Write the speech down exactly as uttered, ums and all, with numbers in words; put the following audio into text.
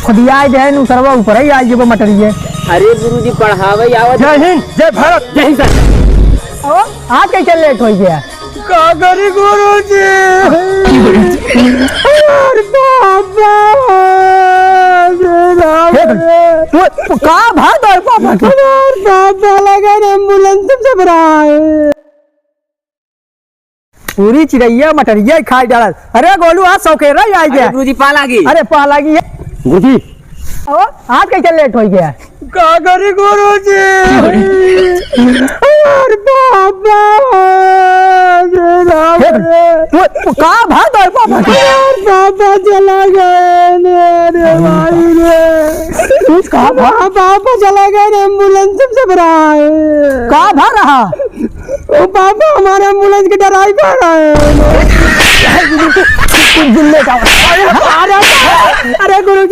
खुदियाइ देहे नु सरवा, ऊपर ही आइ जेबो मटरिये। अरे गुरुजी, पढ़ावे आवत। जय हिंद, जय भारत। जय हिंद सर। ओ, आज कैसे लेट होइ गया? का करी गुरुजी? अरे बाबा, हे राम हे रे। वो, वो का भा तोर पापा के? अरे बाबा, लगा रे एम्बुलेंस में सब रहा है। पूरी चिरैया मटरिया खाइ डालत। अरे गोलू, आज सौकेरा ही आइ गया। अरे गुरुजी, पा लागी। अरे पा लागी है। गुरुजी। ओ, आज कैसे लेट होइ गया? का करी गुरुजी? अरे बाबा, अरे राम हे, रे। वो, वो का भा तोर पापा के? अरे बाबा चला गए ने, अरे भाई रे। का भा? हाँ, बाबा चला गए ने, एम्बुलेंस में सब रहा है। का भा रहा? ओ बाबा, हमारे एम्बुलेंस के ड्राइवर है। अरे, अरे, अरे गुरुजी।